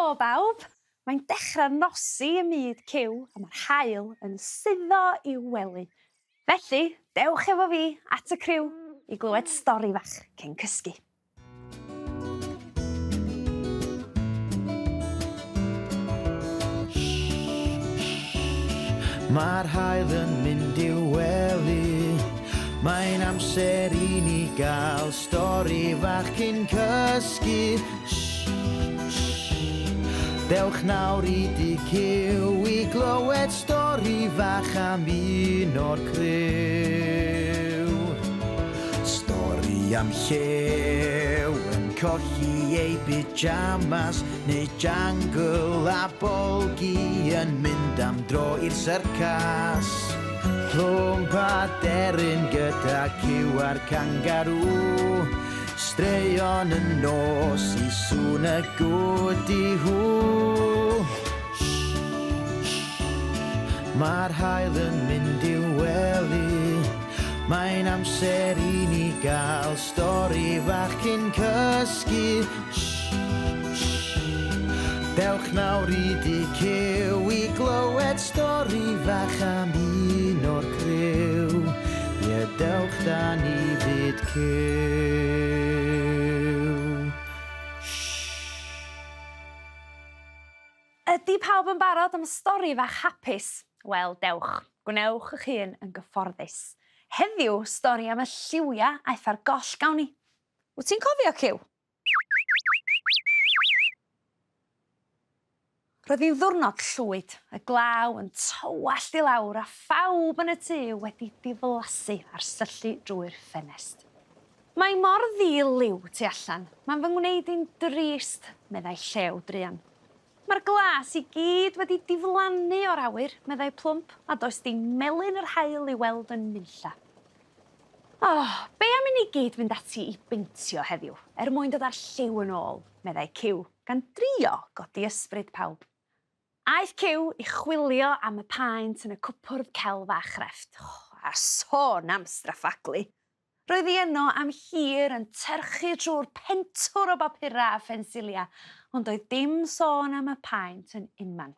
Helo bawb! Mae'n dechrau nosi ym myd Cyw a mae'r haul yn suddo i'w wely. Felly, dewch efo fi at y criw i glywed stori fach cyn cysgu. Mae'r haul yn mynd i'w wely. Mae'n amser i ni gael stori fach cyn cysgu. Shh, shh. Dewch nawr i dŷ Cyw i glywed stori fach am un o'r criw. Stori am llew yn colli ei pyjamas neu jangle a bolgi yn mynd am dro i'r syrcas. Plwmp a deryn gyda cyw a'r cangarŵ. Straeon y nos i sŵn y gwdi-hw. Mae'r haul yn mynd i'w wely. Mae'n amser i ni gael stori fach cyn cysgu. Dewch nawr i dŷ Cyw i glywed stori fach am un o'r criw. Ie, dewch da ni fyd Cyw. Ydy pawb yn barod am stori fach hapus? Wel, dewch, gwnewch eich hun yn gyfforddus. Heddiw, stori am y lliwiau aeth ar goll gawn ni. Wyt ti'n cofio, Cyw? Roedd hi'n ddiwrnod llwyd, y glaw yn tywallt i lawr a phawb yn y tŷ wedi diflasu ar syllu drwy'r ffenest. Mae mor ddi-liw tu allan, mae'n fy ngwneud i'n drist, meddai Llew druan. Mae'r glas i gyd wedi diflannu o'r awyr, meddai Plwmp, a does dim melyn yr haul i'w weld yn nunlla. O, be am i ni gyd fynd ati i beintio heddiw, er mwyn dod â'r lliw yn ôl, meddai Cyw, gan drio godi ysbryd pawb. Aeth Cyw i chwilio am y paent yn y cwpwrdd celf a chrefft. O, a sôn am straffaglu! Roedd hi yno am hir yn tyrchu trwy'r pentwr o bapurau a phensilia, ond doedd dim sôn am y paent yn unman.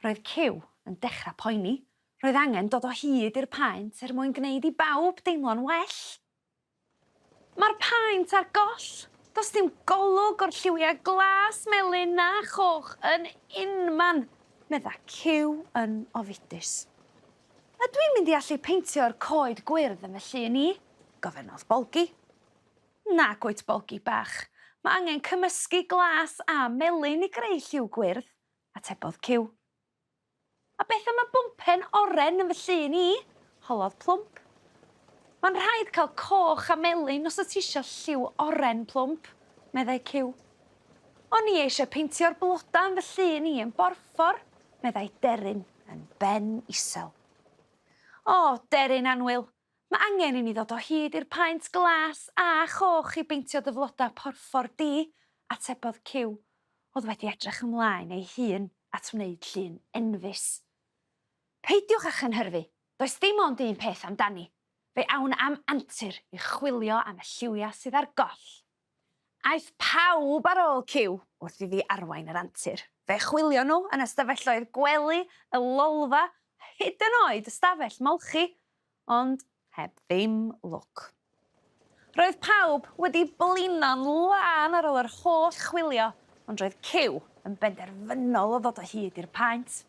Roedd Cyw yn dechrau poeni. Roedd angen dod o hyd i'r paent er mwyn gwneud i bawb deimlo'n well. Mae'r paent ar goll! Does dim golwg o'r lliwiau glas, melyn na choch yn unman, medda Cyw yn ofidus. Ydw i'n mynd i allu peintio'r coed gwyrdd yn fy llun i? gofynnodd Bolgi. Nag wyt, Bolgi bach. Mae angen cymysgu glas a melyn i greu lliw gwyrdd, atebodd Cyw. A beth am y bwmpen oren yn fy llun i? holodd Plwmp. Mae'n rhaid cael coch a melyn os wyt ti isio lliw oren, Plwmp, meddai Cyw. O'n i eisiau peintio'r blodau yn fy llun i yn borffor, meddai Deryn yn ben isel. O, Deryn annwyl, mae angen i ni ddod o hyd i'r paent glas a choch i beintio dy flodau porffor di, atebodd Cyw, oedd wedi edrych ymlaen ei hun at wneud llun enfys. Peidiwch â chynhyrfu, does dim ond un peth amdani, fe awn am antur i chwilio am y lliwiau sydd ar goll. Aeth pawb ar ôl Cyw wrth iddi arwain yr antur. Fe chwilion nhw yn ystafelloedd gwely, y lolfa, hyd yn oed ystafell molchi, ond heb ddim lwc. Roedd pawb wedi blino'n lân ar ôl yr holl chwilio, ond roedd Cyw yn benderfynol o ddod o hyd i'r paent.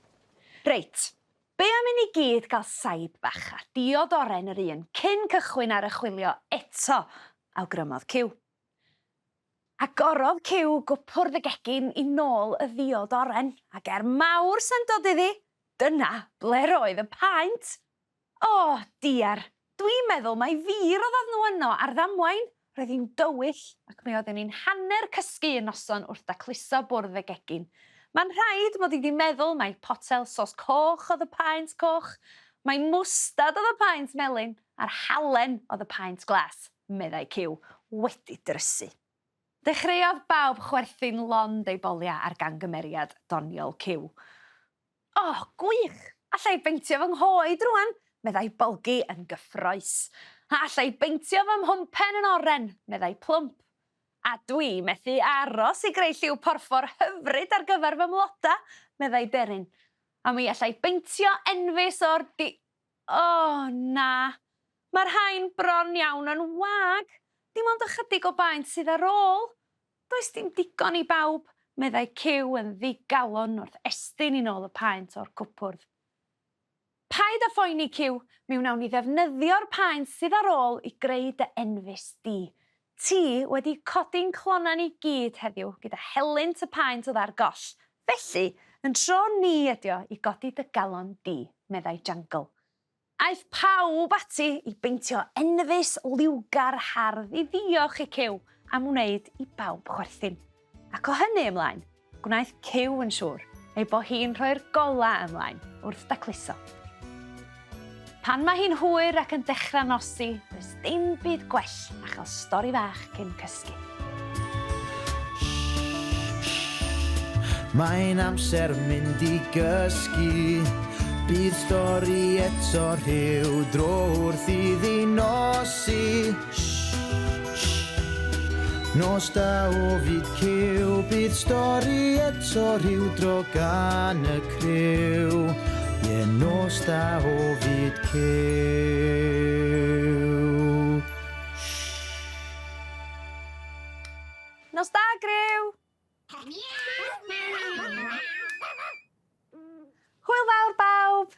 Reit, be am i ni gyd gael saib bach a diod oren yr un cyn cychwyn ar y chwilio eto, awgrymodd Cyw. Agorodd Cyw gwpwrdd y gegin i nôl y ddiod oren, ac er mawr syndod iddi, dyna ble roedd y paent! O, diar! Dwi'n meddwl mai fi roddodd nhw yno ar ddamwain! Roedd hi'n dywyll, ac mi oeddwn i'n hanner cysgu un noson wrth dacluso bwrdd y gegin. Mae'n rhaid mod i 'di meddwl mai potel sos coch oedd y paent coch, mai mwstad oedd y paent melyn, a'r halen oedd y paent glas, meddai Cyw, wedi drysu. Dechreuodd bawb chwerthin lond eu boliau ar gangymeriad doniol Cyw. O, gwych! Alla i beintio fy nghoed rwan, meddai Bolgi yn gyffrous. A alla i beintio fy mhwmpen yn oren, meddai Plwmp. A dwi methu aros i greu lliw porffor hyfryd ar gyfer fy mloda, meddai Deryn. A mi allai beintio enfys o'r di... O, na! Mae'r rhain bron iawn yn wag. Dim ond ychydig o baent sydd ar ôl. Does dim digon i bawb, meddai Cyw yn ddigalon wrth estyn i nôl y paent o'r cwpwrdd. Paid â phoeni, Cyw, mi wnawn ni ddefnyddio'r paent sydd ar ôl i greu dy enfys di. Ti wedi codi'n clonau ni gyd heddiw gyda helynt y paent oedd ar goll. Felly, yn tro ni ydi o i godi dy galon di, meddai Jangle. Aeth pawb ati i beintio enfys liwgar hardd i ddiolch i Cyw am wneud i bawb chwerthin. Ac o hynny ymlaen, gwnaeth Cyw yn siŵr ei bod hi'n rhoi'r golau ymlaen wrth dacluso. Pan mae hi'n hwyr ac yn dechrau nosi, does dim byd gwell na chael stori fach cyn cysgu. Mae'n amser mynd i gysgu. Bydd stori eto rhyw dro wrth iddi nosi. Nos da o fyd cyw, bydd stori eto rhyw dro gan y criw. Ie, nos da o fyd cyw. Nos da, griw! Hwyl fawr, bawb!